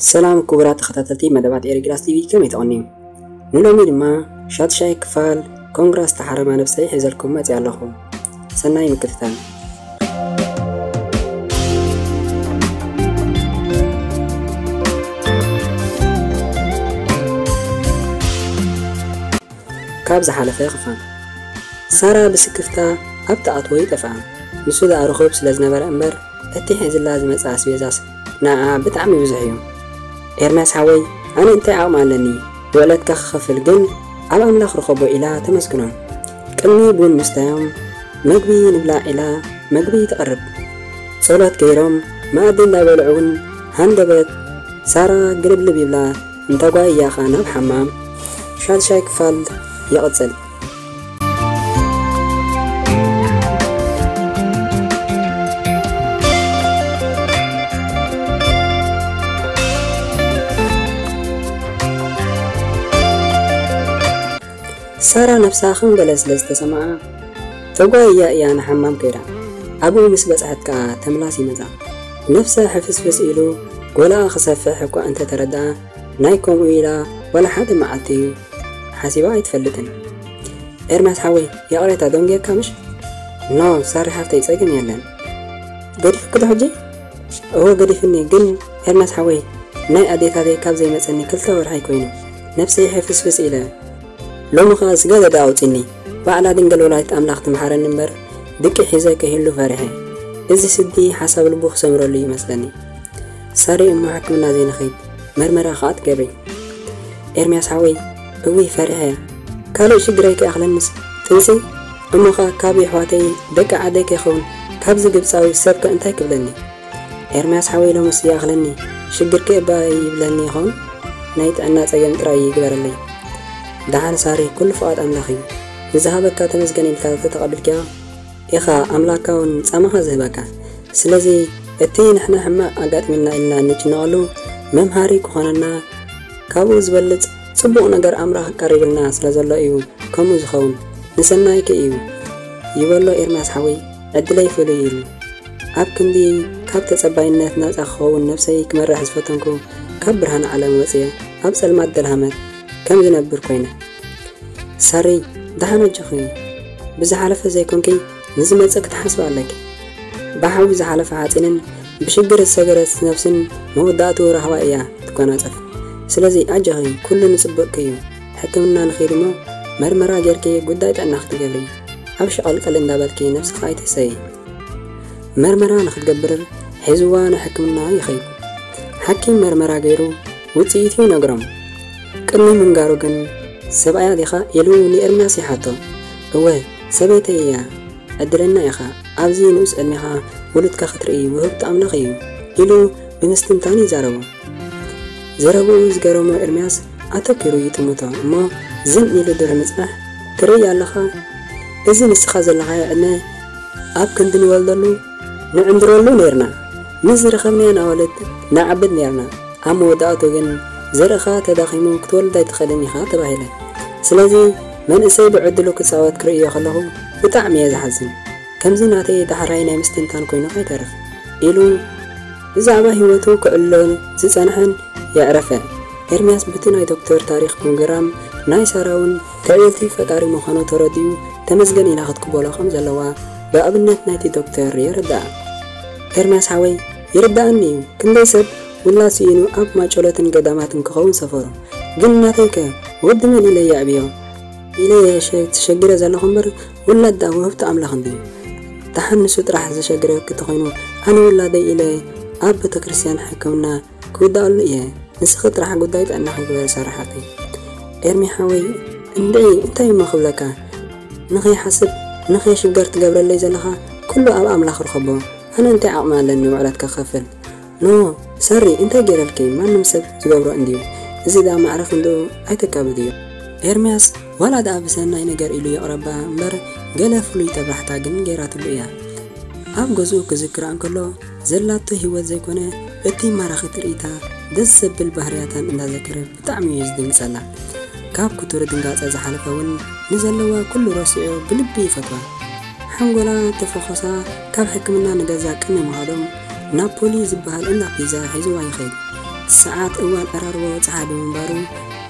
ሰላም ክቡራት ተኸታተልቲ መደባት ኤሪግላስ ቲቪ፣ ከመይ ትቐንዩ? ንሎሚ ድማ ሻድሻይ ክፋል ኮንግራ ዝተሓረማ ነብሰይ ሒዘልኩም መፅእ ኣለኹ። ሰናይ ምክትታል። ካብ ዝሓለፈ ክፋል፣ ሳራ ብስክፍታ ኣብ ትኣትዎ ይጠፍኣ። ንሱ ደኣ ርኹብ ስለ ዝነበረ እምበር፣ እቲ ሒዝላ ዝመጽእ ኣስቤዛስ ንዓኣ ብጣዕሚ ብዙሕ እዩ። "ኤርምያስ ሓወይ፣ ኣነ እንታይ ዓቕሚ ኣለኒ ውዕለትካ ክኸፍል፣ ግን ኣብ ኣምላኽ ርኸቦ" ኢላ ተመስግኖ። ቅድሚ ቡን ምስታዮም፣ "ምግቢ ንብላዕ" ኢላ ምግቢ ትቐርብ። ጸሎት ገይሮም መኣዲ እንዳበልዑ እውን ሃንደበት ሳራ ግልብልብ ይብላ። እንተጓ እያኻ ናብ ሓማም። ሻድሻይ ክፋል ይቕጽል። ሳራ ነብሳ ከም ገለ ስለ ዝተሰምዓ፣ ተጓይያ እያ ንሓማም ከይዳ። ኣብኡ ምስ በጽሐት ከኣ ተምላስ ይመጻ። ነብሳ ሕፍስፍስ ኢሉ ጎላኣ ክሰፍሕ እኳ እንተተረድኣ፣ ናይ ከምኡ ኢላ ዋላ ሓደ መዓልቲ ሓሲባ ኣይትፈልጥን። "ኤርምያስ ሓወይ፣ ይቕሬታ ደንጉየካ ምሽ?" "ኖ፣ ሳሪ ሓፍተይ፣ ጸገም የለን። ገዲፉኪ ዶ ሕጂ?" "እወ፣ ገዲፍኒ፣ ግን ኤርምያስ ሓወይ፣ ናይ ኣዴታተይ ካብ ዘይመጸኒ ክልተ ወርሒ ኮይኑ፣ ነብሰይ ሕፍስፍስ ኢለ፣ ሎሚ ኸኣ ስገደደ ኣውጺኒ። ባዕላ ድንግል ወላዲት ኣምላኽ ትምሓረኒ እምበር፣ ድቂ ሒዘ ከይህሉ ፈሪሐ። እዚ ስዲ ሓሳብ ልቡ ክሰምረሉ ይመስለኒ። ሳሪ፣ እሞ ሕክምና ዘይንኸይድ፣ መርመራ ኸኣ ትገብሪ?" "ኤርምያስ ሓወይ፣ እውይ ፈሪሐ። ካልእ ሽግረይ ከይኣኽለንስ ጥንሲ፣ እሞ ኸኣ ካብ የሕዋተይ ደቂ ዓደይ ከይኸውን ካብዚ ግብጻዊ ሰብከ እንታይ ክብለኒ? ኤርምያስ ሓወይ፣ ሎምስ ይኣኽለኒ፣ ሽግርኪ እባ ይብለኒ ይኸውን? ናይ ጥዕና ጸገም ጥራይ ይግበረለይ። ደሓን ሳሪ፣ ኩሉ ፍቓድ ኣምላኽ እዩ። ንዝሃበካ ተመስገን ኢልካ ተተቐቢልካዮ ኢኻ፣ ኣምላኽካ እውን ጻማኻ ዝህበካ። ስለዚ እቲ ንሕና ሕማቕ ኣጋጢምና ኢልና እንጭነቐሉ መምሃሪ ክኾነና፣ ካብኡ ዝበልጽ ጽቡቕ ነገር ኣምላኽ ቀሪብልና ስለ ዘሎ እዩ ከምኡ ዝኸውን። ንሰናይኪ እዩ" ይበሎ። "ኤርምያስ ሓወይ፣ ዕድለይ ፍሉይ እዩ። ኣብ ክንዲ ካብ ተጸባይነት ናጻ ክኸውን ነብሰይ ክመርሕ ዝፈተንኩ፣ ካብ ብርሃን ዓለም ወጽየ ኣብ ጸልማት ደልሃመት ከም ዝነብር ኮይነ። ሳሪ፣ ደሓን ኣጆኺ። ብዝሓለፈ ዘይኮንኪ ንዝመጽእ ክትሓስቢ ኣለኪ። ብሓዊ ዝሓለፈ ሓጺንን ብሽግር ዝሰገረት ነብስን መወዳእትኡ ራህዋ እያ ትጎናጸፍ። ስለዚ ኣጆኺ፣ ኩሉ ንጽቡቕኪ እዩ። ሕክምና ንኺድ እሞ መርመራ ጌርኪ ጉዳይ ጥዕናኺ ትገብሪ። ኣብ ሽቐልቀል እንዳበልኪ ነብስኺ ኣይትህሰዪ።" መርመራ ንኽትገብር ሒዝዋ ንሕክምና ይኸይድ። ሓኪም መርመራ ገይሩ ውጽኢቱ ይነግሮም። ቅድሚ ምንጋሩ ግን፣ "ሰብኣያ ዲኻ?" ኢሉ ንኤርምያስ ይሓቶ። "እወ፣ ሰበይተይ እያ። ዕድለኛ ኢኻ። ኣብዚ ንኡስ ዕድሜኻ ውሉድካ ክትርኢ ውህብቶ ኣምላኽ እዩ" ኢሉ ብምስትንታን ይዛረቦ። ዘረብኡ ዝገረሞ ኤርምያስ ኣተኲሩ ይጥምቶ እሞ ዝን ኢሉ ድሕሪ ምጽናሕ፣ "ትርኢ ኣለኻ፣ እዚ ንስኻ ዘለኻዮ ዕድመ ኣብ ክንዲ ንወልደሉ ንዕንድረሉ ኔርና፣ ምስ ዝረኸብናየን ኣዋልድ ንዓብድ ኔርና፣ ኣብ መወዳእቱ ግን ዘርእኻ ተዳኺሙ ክትወልድ ኣይትኽእልን ኢኻ" ተባሂለ። ስለዚ መንእሰይ ብዕድሉ ክጻወት ክርእዮ ከለኹ ብጣዕሚ እየ ዝሓዝን። ከምዚ ናተይ ዳሕራይ ናይ ምስትንታን ኮይኑ ከይተርፍ ኢሉ ብዛዕባ ህይወቱ ክዕልሎ ዝጸንሐን የዕረፈ። ኤርምያስ በቲ ናይ ዶክተር ታሪኽ ብምግራም ናይ ሳራ እውን ትዕልቲ ፈጣሪ ምዃኑ ተረዲኡ ተመስገን ኢላ ክትቅበሎ ከም ዘለዋ ብኣብነት ናይቲ ዶክተር የረድኣ። "ኤርምያስ ሓወይ፣ ይርድኣኒ እዩ፣ ክንደይ ሰብ ውላድ ስኢኑ ኣብ ማጨሎትን ገዳማትን ክኸውን ሰፈሩ፣ ግን ናተይከ ወዲ መን ኢለ የዕብዮ?" ኢለ እየ ሸ-፣ ተሸጊረ ዘለኹ እምበር፣ ውላድ ደኣ ውህብቶ ኣምላኽ እንድዩ። ደሓን ንሱ ጥራሕ ዘሸግረኪ ተኾይኑ፣ ኣነ ውላደይ ኢለ ኣብ ቤተክርስትያን ሕክምና ክውድኣሉ እየ። ንስኺ ጥራሕ ጉዳይ ጥዕናኺ ግበሪ ሳራ ሓፍተይ። ኤርሚ ሓወይ፣ እንድዒ እንታይ እሞ ክብለካ? ንኸይሓስብ፣ ንኸይሽገር ትገብረለይ ዘለኻ ኩሉ ኣብ ኣምላኽ ርኸቦ። ኣነ እንታይ ዓቕሚ ኣለኒ ውዕለትካ ክኸፍል? ኖ፣ ሰሪ፣ እንታይ ገይረልኪ? ማንም ሰብ ዝገብሮ እንድዩ። እዚ ደኣ ማዕረ ክንድኡ ኣይተካብድዮ። ኤርምያስ ዋላ ደኣ ብሰናይ ነገር ኢሉ የቕረባ እምበር፣ ገለ ፍሉይ ጠባሕታ ግን ገይራትሉ እያ። ኣብ ገዝኡ ክዝክራ እንከሎ ዘላቶ ህይወት ዘይኮነ፣ እቲ ማራኺ ትርኢታ፣ ደስ ዘብል ባህርያታን እንዳዘከረ ብጣዕሚ እዩ ዝድንግጸላ። ካብ ክቱር ድንጋጸ ዝሓለፈ እውን ንዘለዋ ኩሉ ረሲዑ ብልቢ ይፈትዋ። ሓንጎላ ተፈኾሳ ካብ ሕክምና ንገዛ ቅድሚ ምኻዶም ናፖሊ ዝበሃል እንዳ ፒዛ ሒዝዋ ይኸይድ። ሰዓት እዋን ዕራርቦ ጸሓይ ብምንባሩ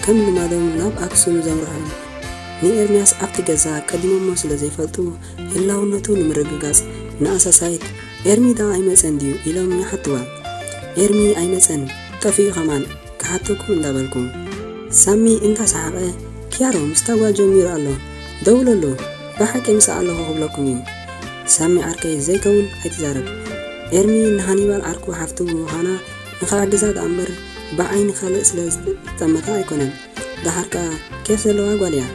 ከም ልማዶም ናብ ኣክሱም ዘምርሑ። ንኤርምያስ ኣብቲ ገዛ ቀዲሞሞ ስለ ዘይፈልጡ ህላውነቱ ንምርግጋጽ ንኣሳሳይት "ኤርሚ ደኣ ኣይመጸን ድዩ?" ኢሎም ይሓትዋ። "ኤርሚ ኣይመጸን፣ ጠፊኡ ከማን ክሓተኩ" እንዳበልኩ። ሳሚ እንዳሰሓቐ "ኪያሮ ምስታ ጓል ጀሚሩ ኣሎ፣ ደውለሉ፣ ብሓቂ ምስኣ ኣለኹ ክብለኩም እዩ። ሳሚ ዓርከይ ዘይከውን ኣይትዛረብ። ኤርሚ ንሃኒባል ዓርኩ ሓፍቱ ብምዃና ንኽሕግዛ ደኣ እምበር ብዓይኒ ካልእ ስለ ዝጠመታ ኣይኮነን። ደሓር ከኣ ኬፍ ዘለዋ ጓል እያ።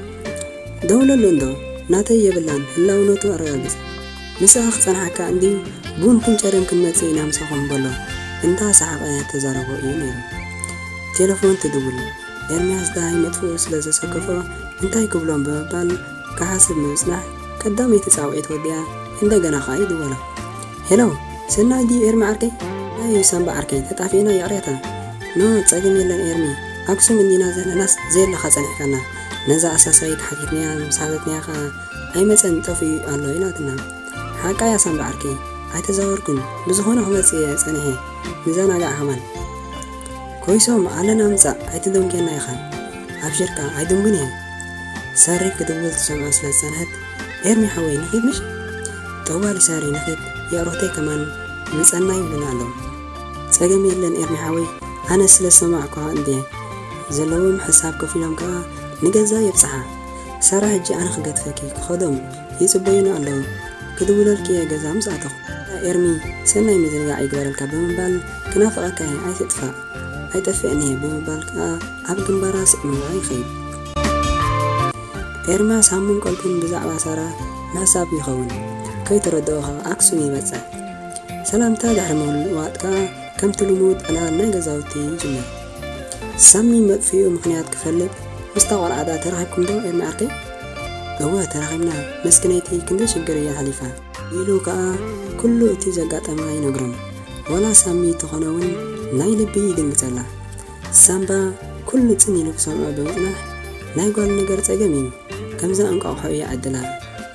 ደውለሉ እንዶ፣ ናተይ የብላን፣ ህላውነቱ ኣረጋግጽ። ምስኣ ክጸንሓካ እንድዩ፣ ቡን ክንጨርም ክንመጽእ ኢና ምሳኹም" በሎ። እንዳሰሓቐ ተዛረቦ እዩ ነይሩ። ቴሌፎን ትድውል። ኤርምያስ ደሃይ መጥፍኡ ስለ ዘሰከፎ እንታይ ክብሎም ብምባል ክሓስብ ምብጽናሕ፣ ቀዳመይቲ ጻውዒት ወዲኣ እንደገና ከኣ ይድወላ። "ሄሎ፣ ሰናይ ድዩ ኤርሚ ዓርከይ?" "ናይ ሳምባ ዓርከይ፣ ተጣፊእና ይቕሬታ።" "ኖ፣ ጸገም የለን ኤርሚ፣ ኣክሱም እንዲና ዘለናስ ዘየለኻ ጸኒሕካና። ነዛ ኣሳሳይት ሓቲትናያ፣ ምስ ሓተትናያ ከኣ ኣይመጸን፣ ጠፊኡ ኣሎ ኢላትና። ሓቃያ ሳምባ ዓርከይ፣ ኣይተዛወርኩን፣ ብዝኾነ ክመጽእ እየ ጸኒሐ፣ ንዘናጋዕ ከማን። ኮይሶም ኣለና ምጻእ፣ ኣይትደንጉየና ኢኻ። ኣብሽርካ፣ ኣይድንጉን እየ።" ሳሪ ክድውል ትሰምዖ ስለ ዝጸንሐት፣ "ኤርሚ ሓወይ፣ ንኺድ ምሽ?" "ጠዋሊ ሳሪ፣ ንኺድ፣ የዕሩኽተይ ከማን ምጸና ይብሉና ኣለዉ።" "ጸገም የለን ኤርሚ ሓወይ፣ ኣነ ስለ ዝሰማዕኩኻ እንድየ። ዘለዎም ሕሳብ ከፊሎም ከኣ ንገዛ የብጽሓ። ሳራ፣ ሕጂ ኣነ ክገድፈኪ፣ ክኸዶም ይጽበዩና ኣለዉ። ክድውለልኪ እየ ገዛ ምስ ኣተኹ። ኤርሚ፣ ሰናይ ምዝንጋዕ ይግበረልካ ብምባል ክናፍቐካ እየ፣ ኣይትጥፋእ፣ ኣይጠፍእን እየ" ብምባል ከኣ ኣብ ግንባራ ስዕምዋ ይኸይድ። ኤርምያስ ሃሙን ቀልቡን ብዛዕባ ሳራ ምሕሳብ ይኸውን። ከይተረድኦ ከኣ ኣክሱም ይበጽሕ። ሰላምታ ድሕሪ ምልውዋጥ ከኣ ከምቲ ልሙድ ዕላል ናይ ገዛውቲ ይጅምር። ሳሚ መጥፍኡ ምኽንያት ክፈልጥ፣ "ምስታ ቆልዓ ደኣ ተራኺብኩም ዶ ኤርሚ ዓርከይ?" "እወ ተራኺብና፣ መስኪነይቲ ክንደይ ሽግር እያ ሓሊፋ" ኢሉ ከኣ ኩሉ እቲ ዘጋጠማ ይነግሮም። ዋላ ሳሚ ተኾነ እውን ናይ ልቢ ይድንግጸላ። ሳምባ ኩሉ ጽን ኢሉ ክሰምዖ ብምጽናሕ፣ "ናይ ጓል ነገር ጸገም እዩ፣ ከምዛ እንቋቑሖ እያ ዕድላ፣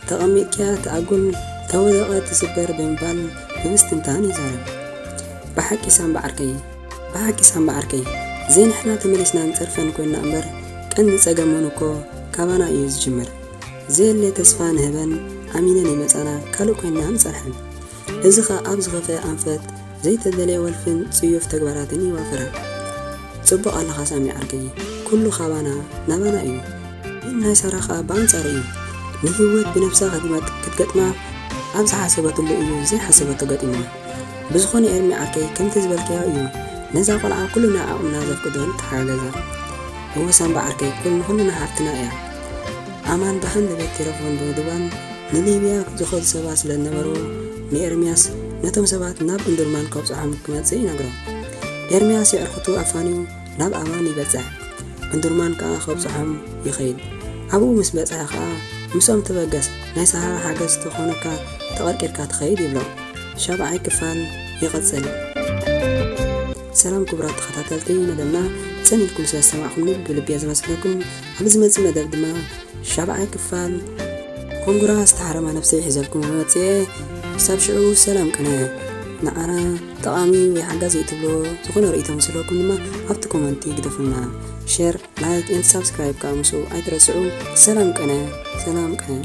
ተቐሚጥክያ ትኣጉል፣ ተወደቐ ትስበር" ብምባል ብምስትንታን ይዛረብ። "ብሓቂ ሳምባ ዓርከይ፣ ብሓቂ ሳምባ ዓርከይ፣ ዘይንሕና ተመሊስና ንጸርፈን ኮይንና እምበር፣ ቀንዲ ጸገም እውን እኮ ካባና እዩ ዝጅምር። ዘየለ ተስፋ ንህበን ኣሚነን ይመጻና፣ ካልእ ኮይንና ንጸንሐን። እዚ ኸኣ ኣብ ዝኸፍአ ኣንፈት ዘይተደልየ ወልፍን ጽዩፍ ተግባራትን ይዋፈራ። ጽቡቕ ኣለኻ ሳሚ ዓርከይ፣ ኩሉ ካባና ናባና እዩ። ግን ናይ ሳራ ኸኣ ብኣንጻሩ እዩ። ንህይወት ብነብሳ ክትመጥ-፣ ክትገጥማ ኣብ ዝሓሰበትሉ እዩ ዘይሓሰበቶ ገጢምዋ። ብዝኾነ ኤርሚ ዓርከይ፣ ከምቲ ዝበልካዮ እዩ። ነዛ ቆልዓ ኩልና ዓቕምና ዘፍቅዶ ንተሓጋገዛ። እወ ሳምባ ዓርከይ፣ ኩል-፣ ንኹልና ሓፍትና እያ።" ኣማን ብሃንደበት ቴሌፎን ብምድዋል ንሊብያ ዝኸዱ ሰባት ስለ ዝነበሩ፣ ንኤርምያስ ነቶም ሰባት ናብ እንዱርማን ከብጽሖም ክመጽእ ይነግሮ። ኤርምያስ የዕርኽቱ ኣፋንዩ ናብ ኣማን ይበጽሕ። እንዱርማን ከኣ ከብጽሖም ይኸይድ። ኣብኡ ምስ በጽሐ ከኣ፣ "ምስኦም ተበገስ፣ ናይ ሳራ ሓገዝ ተኾነካ ተቐርቂርካ ትኸይድ" ይብሎ። ሻብዓይ ክፋል ይቕጽል። ሰላም ክቡራት ተኸታተልቲ መደብና፣ ጽን ኢልኩም ስለ ዝሰማዕኹምኒ ብልቢ እየ ዘመስግነኩም። ኣብ ዝመጽእ መደብ ድማ ሻብዓይ ክፋል ኮንጉራ ዝተሓረማ ነብሰይ ሒዘልኩም መጽየ። ክሳብ ሽዑ ሰላም ቅነ። ንዓና ጠቓሚ ወይ ሓጋዚ እዩ ትብሎ ዝኾነ ርእይቶ ምስ ኣለኩም ድማ ኣብቲ ኮመንቲ ግደፉልና። ሼር፣ ላይክ ኤንድ ሳብስክራይብ ከኣ ምስኡ ኣይትረስዑ። ሰላም ቅነ፣ ሰላም ቅነ።